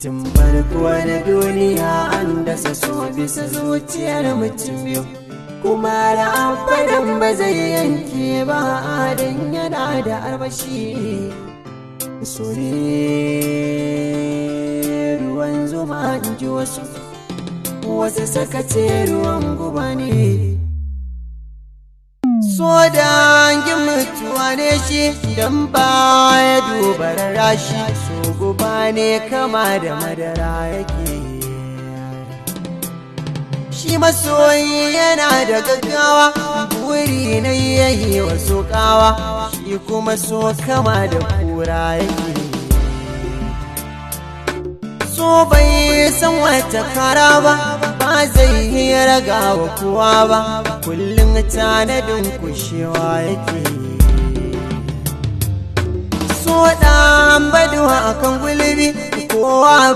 Tun farko na duniya an dasa so bisa zuciyar mutum biyu, kuma da abadan ba zai yanke ba dan yana da armashi. So ne ruwan zuma, in ji wasu, wasu suka ce ruwan guba ne. So dangin mutuwa ne shi, don baya duba rashi, so guba ne kama da madara yake. Shi masoyi yana da gaggawa, buri na yayi wasu kawa, shi kuma so kama da kura yake. So bai san wata kara ba, ba zai yi raga wa kowa ba, kullum tanadin kushewa yake. So ɗan baduwa akan gulbi kowa.